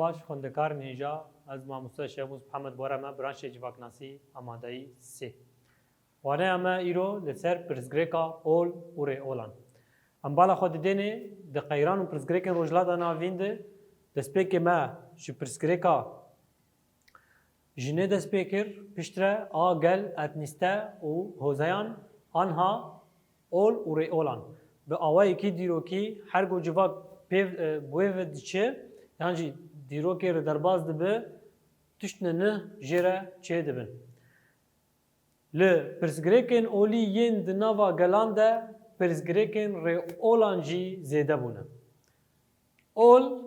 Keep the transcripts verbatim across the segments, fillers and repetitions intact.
Baş xwendekarên hêja, ez mamoste Şehmûz Mihemed Bora me, branşê civaknasî, amadeyî sê. Waneya me îro li ser pirsgirêka ol û rêolan. Em bala xwe didênê di qeyran û pirsgirêkên Rojhilata Navîn de, destpêkê me ji pirsgirêka jinê dest pê kir, piştre a gel, etnîste û hozeyan, anha ol û rêolan. Bi awayekî dîrokî her ku civak pê, e, bi wê ve diçe, yan jî dîrokê re derbas dibe, tiştine nih jê re çêdibin. Li pirsgirêkên olî yên di nava gelan de pirsgirêkên rêolan jî zêde bûne. Ol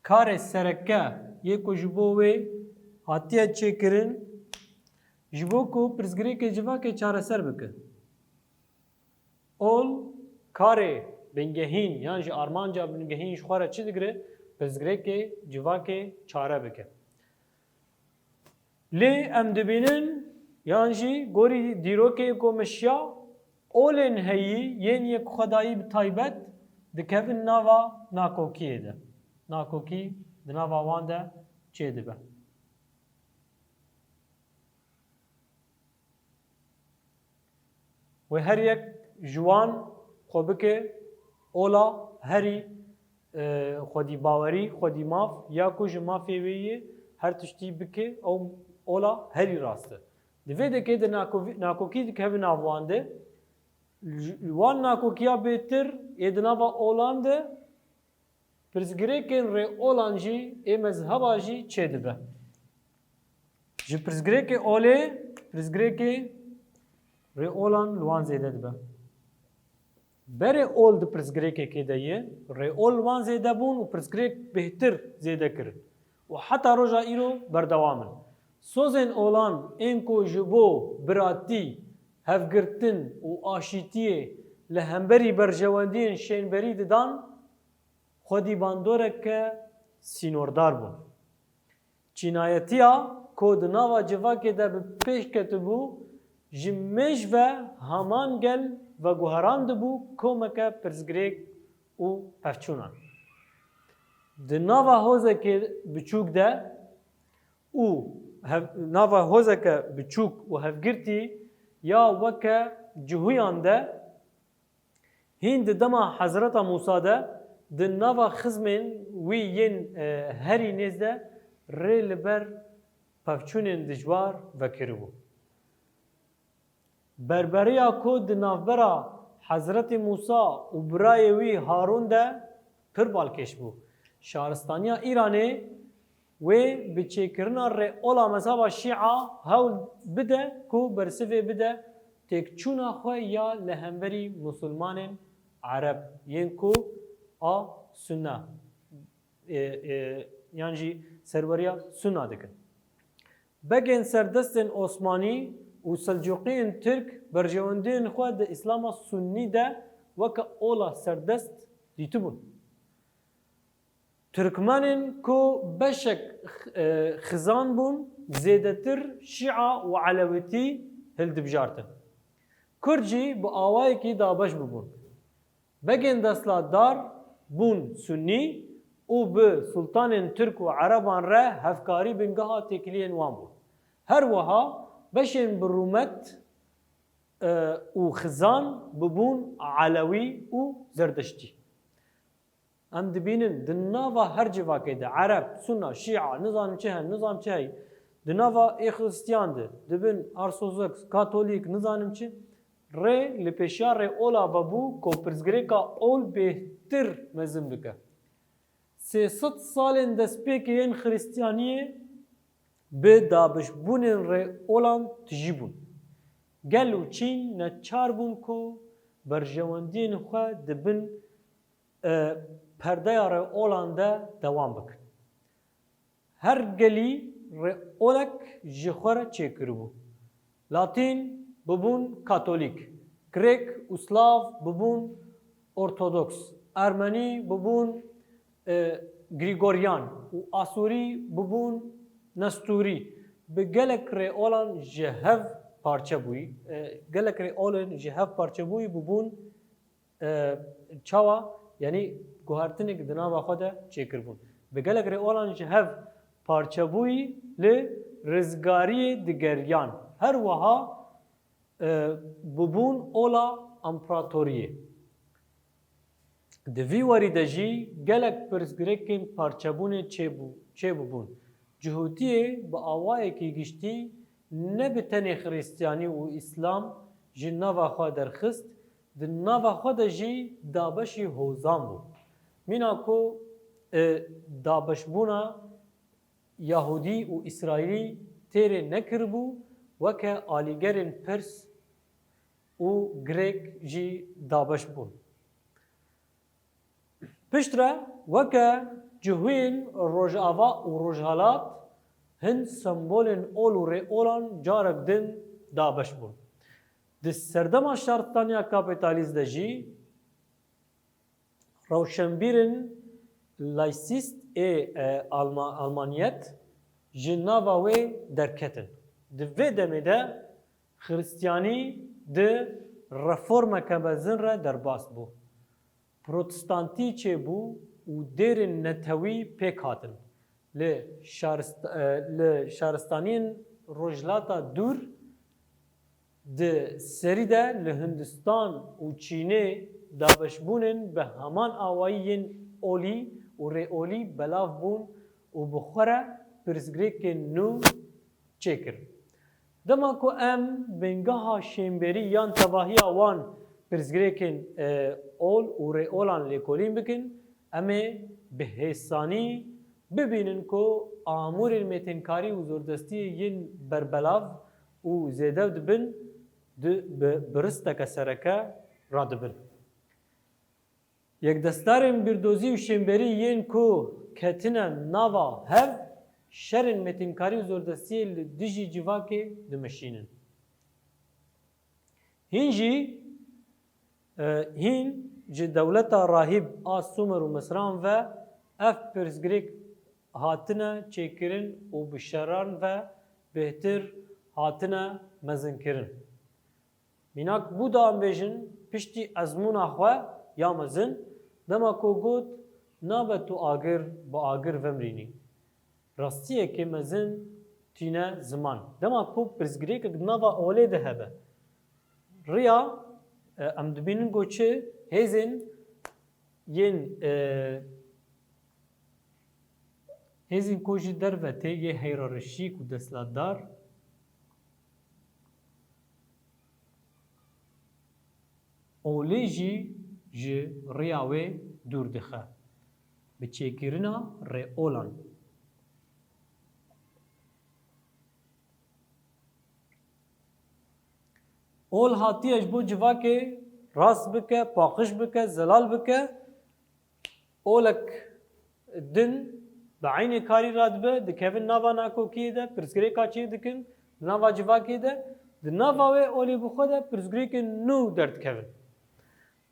karê sereke yê ku ji bo wê hatiye çêkirin, ji bo ku pirsgirêkê civakê çareser bike. Ol karê bingehîn yan jî armanca bingehîn ji xwe re çi digire? Pirsgirêkê civakê çare bike. Lê em dibînin, yan jî gorî dîrokê ku min şiya, olên heyî yên yekxwedayî bi taybet dikevin nava nakokiyê de. Nakokî di nava wan de çêdibe. Wê her yek ji wan xwe bike ola herî, e, xwedî bawerî, xwedî maf, ya ku ji mafê wê yê her tiştî bike, ew ola herî rast e. Di vê dekê de nakovî-, nakokî dikeve nav wan de, ji, wan nakokiya bêtir ê di nava olan de, pirsgirêkên rêolan jî ê mezheba jî çêdibe. Ji pirsgirêkê olê, pirsgirêkê rêolan li wan zêde dibe. Berê ol di pirsgirêkekê de ye, rêol li wan zêde bûn û pirsgirêk bêhtir zêde kirin. Û heta roja îro berdewam in. Sozên olan ên ku ji bo biratî, hevgirtin û aşîtiyê li hemberî berjewendiyên şênberî didan, xwedî bandoreke sînordar bûn. Çînayetiya ku di nava civakê de bi pêş ketibû, ji mêj ve haman gel veguherandibû komeke pirsgirêk û pevçûnan. Di nava hozekê biçûk de û hev-, nava hozeke biçûk û hevgirtî ya weke cihuyan de, hîn di dema Hezreta Mûsa de di nava xizmên wî yên, e, herî nêz de rê li ber pevçûnên dijwar vekiribû. Berberiya ku di navbera Hezretî Mûsa û birayê wî Harûn de pir balkêş bû. Şaristaniya Îranê wê bi çêkirina rêola mezheba Şîa hewl bide ku bersivê bide têkçûna xwe ya li hemberî Musulmanên Ereb yên ku a Sunne, e, e, yan jî serweriya Sunna dikin. Begên serdestên Osmanî û Selcûqiyên Tirk berjewendiyên xwe di Îslama Sunnî de weke ola serdest dîtibûn. Tirkmenên ku beşek, e, xizan bûn, zêdetir Şîa û Elewîtî hildibjartin. Kurd jî bi awayekî dabeş bûbûn. Begên desthilatdar bûn Sunnî û bi sultanên Tirk û Ereban re hevkarî bingeha têkiliyên wan bû. Her wiha beşên bi rûmet, e, û xizan bibûn Elewî û Zerdeştî. Em dibînin di nava her civakê de Ereb, Sunna, Şîa, nizanim çi hene, nizanim çi heye, di nava ê Xristiyan de dibin Ortodoks, Katolîk, nizanim çi, rê li pêşiya rêola vebû ku pirsgirêka ol bêhtir mezin bike. Sê sed salên destpêkê yên Xristiyaniyê bi dabişbûnên rêolan tijî bûn. Gel û çîn neçar bûn ku berjewendiyên xwe di bin, e, perdeya rêolan de dewam bikin. Her gelî rêolek ji xwe re çêkiribû. Latîn bibûn Katolîk, Grek û Slav bibûn Ortodoks, Ermenî bibûn, e, Grîgoryan û Asûrî bibûn Nestûrî. Bi gelek rêolan ji hev parçe bûyî, e, gelek rêolên ji hev parçe bûyî bibûn, e, çawa, yanî guhertinek di nava xwe de çêkiribûn. Bi gelek rêolan ji hev parçebûyî li rizgariyê digeriyan. Her wiha, e, bûbûn ola împaratoriyê. Di vî warî de jî gelek pirsgirêkên parçebûnê çêbû-, çêbûbûn. Cihûtiyê bi awayekî giştî ne bi tenê Xiristiyanî û Îslam ji nava xwe derxist, di nava xwe de jî dabeşî hozan bû. Mîna ku, e, dabeşbûna Yahûdî û Îsraîlî têrê nekiribû, weke alîgerên Pirs û Grêk jî dabeş bûn. Piştre weke cihûyên Rojava û Rojhelat hin sembolên ol û rêolan carek din dabeş bûn. Di serdema şaristaniya kapîtalîst de jî rewşenbîrên laîsîst ê, e, Alma-, Almaniyet ji nava wê derketin. Di vê demê de Xiristiyanî di reformeke mezin re derbas bû. Protestantî çêbû û dêrên netewî pêk hatin. Li şarist-, e, li şaristaniyên Rojhilata Dûr di serî de li Hindistan û Çînê dabeşbûnên bi heman awayî yên olî û rêolî belav bûn û bi xwe re pirsgirêkên nû çêkirin. Dema ku em bingeha şênberî yan tevahiya wan pirsgirêkên, e, ol û rêolan lêkolîn bikin, em ê bi hêsanî bibînin ku amûrên mêtinkarî û zordestiyê yên berbelav û zêdew dibin, di, bi, bi risteke sereke radibin. Yekdestarên bîrdozî û şênberî yên ku ketine nava hev, şerên mêtinkarî û zordestiyê li dijî civakê dimeşînin. Hîn jî, e, hîn ji dewleta rahîb a Sumer û Misran ve ev pirsgirêk hatine çêkirin û bi şeran ve bêhtir hatine mezinkirin. Mînak Buda em bêjin, piştî ezmûna xwe ya mezin, dema ku got, "Nabe tu agir bi agir vemrînî." Rastiyekê mezin tîne ziman. Dema ku pirsgirêkek di nava olê de hebe, riya, e, em dibînin ku çi hêzên yên, e, hêzên ku ji derve tê yê heyrareşîk û destlatdar, olê jî ji riya wê dûr dixe. Bi çêkirina rêolan. Ol hatiye ji bo civakê rast bike, paqij bike, zelal bike. Olek din bi eynê karî radibe, dikevin nava nakokiyê de, pirsgirêka çê dikin, di nava civakê de, di nava wê olê bi xwe de pirsgirêkên nû derdikevin.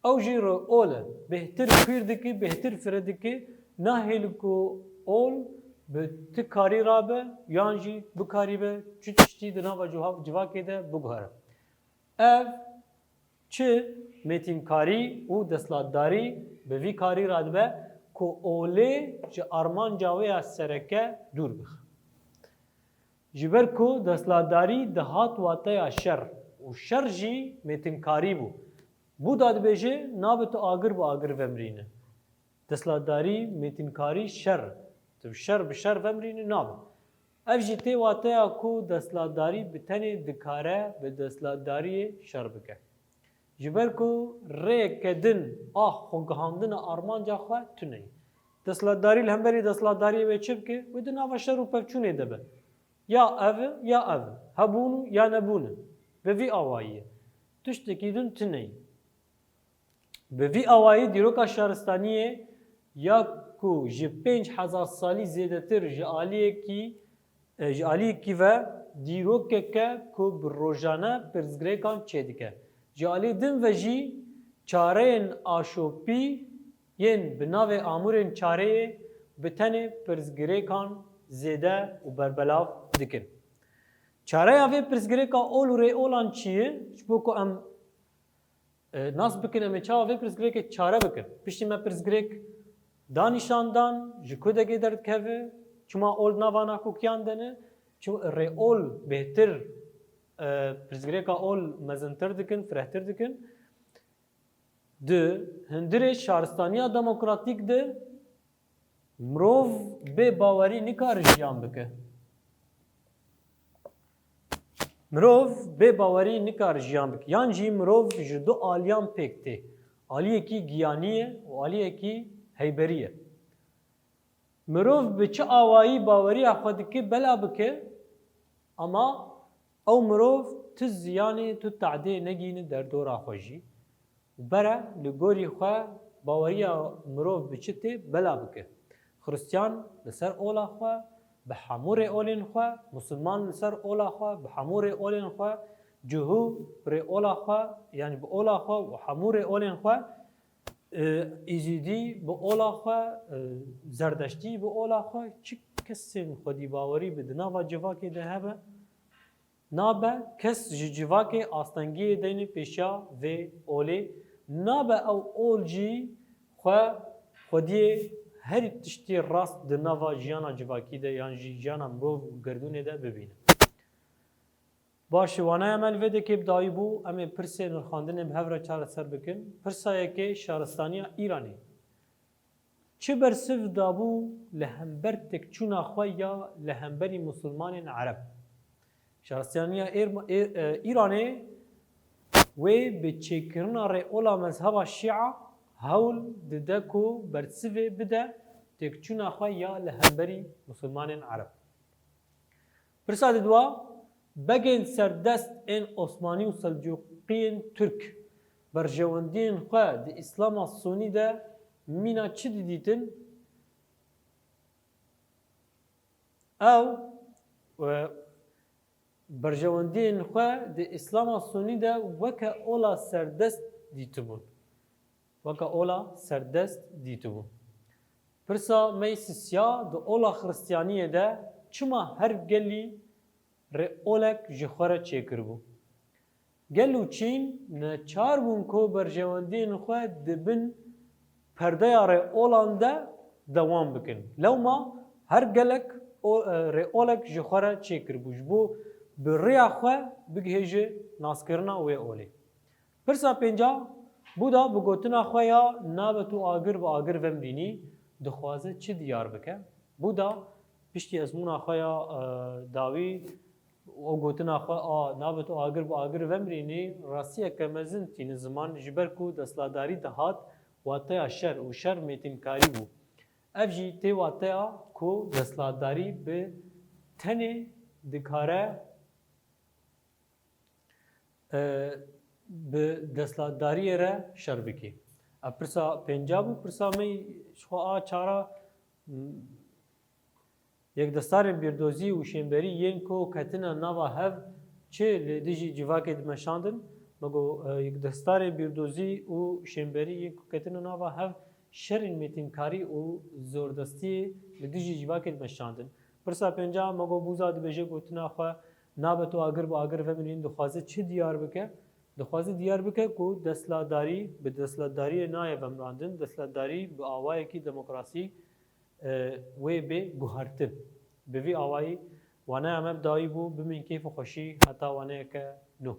Ew jî re ol e, bêhtir xwîr dike, bêhtir fire dike, nahêle ku ol bi ti karî rabe, yan jî bikarîbe çi tiştî di nava ciha-, civakê de biguhere. Ev çi mêtinkarî û destlatdarî bi vî karî radibe ku olê ji armanca wê ya sereke dûr bixe. Ji ber ku destlatdarî dihat wateya şer û şer jî mêtinkarî bû. Buda dibêje, nabe tu agir bi agir vemrîne. Destlatdarî, mêtinkarî, şer. Tu şer bi şer vemrînî nabe. Ev jî tê wateya ku destlatdarî bi tenê dikare bi destlatdariyê şer bike. Ji ber ku rêyeke din a xwegihandina armanca xwe tune ye. Destlatdarî li hemberî destlatdariyê wê çi bike? Wê di nava şer û pevçûnê de be. Ya ev e, ya ev e. Hebûn û ya nebûn e. Bi vî awayî ye. Tiştekî din tune ye. Bi vî awayî dîroka şaristaniyê ya ku ji pênc hezar salî zêdetir ji aliyekî, e, ji aliyekî ve dîrokeke ku bi rojane pirsgirêkan çêdike. Ji aliyê din ve jî çareyên aşopî yên bi navê amûrên çareyê bi tenê pirsgirêkan zêde û berbelav dikin. Çareya vê pirsgirêka ol û rêolan çi ye? Ji bo ku em e, nas bikin, em ê çawa vê pirsgirêkê çare bikin? Piştî me pirsgirêk Danîşandan ji kudekê derdikeve, çima ol nava nakokiyan de ne, çi rê ol bêhtir, e, pirsgirêka ol mezintir dikin, firehtir dikin. Di hundirê şaristaniya demokratîk de mirov bê bawerî nikare jiyan bike. Mirov bê bawerî nikare jiyan bike. Yan jî mirov ji du aliyan pêk tê. Aliyekî giyanî ye û aliyekî heyberî ye. Mirov bi çi awayî baweriya xwe dike bela bike, ama ew mirov tu ziyanê, tu tadê negîne derdora xwe jî. Û bere li gorî xwe baweriya mirov bi çi tê bela bike. Xiristiyan li ser ola xwe, bi hemû rêolên xwe, musulman li ser ola xwe, bi hemû rêolên xwe, cihû bi rêola xwe, yanî bi ola xwe û hemû rêolên xwe, e, îzîdî bi ola xwe, e, zerdeştî bi ola xwe, çi kesên xwedî bawerî bi di nava civakê de hebe, nabe kes ji civakê astengiyê deyne pêşiya vê olê, nabe ew ol jî xwe xwediyê herî tiştî rast di nava jiyana civakî de yan jî jiyana mirov û gerdûnê de bibîne. Baş e, waneya me li vê dekê bi dawî bû, em ê pirsên rixandinê bi hev re çareser bikin. Pirsa yekê, şaristaniya Îranê çi bersiv dabû li hember têkçûna xwe ya li hemberî misilmanên Ereb? Şaristaniya Êr-, Ê-, e, Îranê wê bi çêkirina rêola mezheba Şîa hewl dide ku bersivê bide têkçûna xwe ya li hemberî misilmanên Ereb. Pirsa didwa, begên serdest ên Osmanî û Selcûqiyên Tirk berjewendiyên xwe di Îslama Sunî de mîna çi didîtin? Ew, e, berjewendiyên xwe di Îslama Sunî de weke ola serdest dîtibûn. Weke ola serdest dîtibûn. Pirsa me yê sisiya, di ola Xiristiyaniyê de çima her gelî rêolek ji xwe re çêkiribû? Gel û çîn neçar bûn ku berjewendiyên xwe di bin perdeya rêolan de dewam bikin. Lewma her gelek o, e, rêolek ji xwe re çêkiribû, ji bo bi rêya xwe bigihêje naskirina wê olê. Pirsa pênca, Buda bi gotina xwe ya nabe tu agir bi agir vemirînî dixwaze çi diyar bike? Buda piştî ezmûna xwe ya, e, dawî û gotina xwe a nabe tu agir bi agir vemirînî rastiyeke mezin tîne ziman, ji ber ku desthilatdarî dihat wateya şer û şer mêtinkarî bû. Ev jî tê wateya ku desthilatdarî bi tenê dikare, e, bi desthilatdariyê re şer bike. Ev pirsa pênca bû, pirsa me ji xwe a çara, m, yekdestarên bîrdozî û şênberî yên ku ketine nava hev çi li dijî civakê dimeşandin? Me got, e, yekdestarên bîrdozî û şênberî yên ku ketine nava hev şerên mêtinkarî û zordestiyê li dijî civakê dimeşandin. Pirsa pênca, me got, Buda dibêje gotina xwe nabe tu agir bi agir vemirîn, dixwaze çi diyar bike? Dixwaze diyar bike ku desthilatdarî bi desthilatdariyê nayê vemirandin, desthilatdarî bi awayekî demokrasî, e, wê bê guhertin. Bi vî awayî waneya me bi dawî bû, bimîn kêf û xweşî heta waneyeke nû.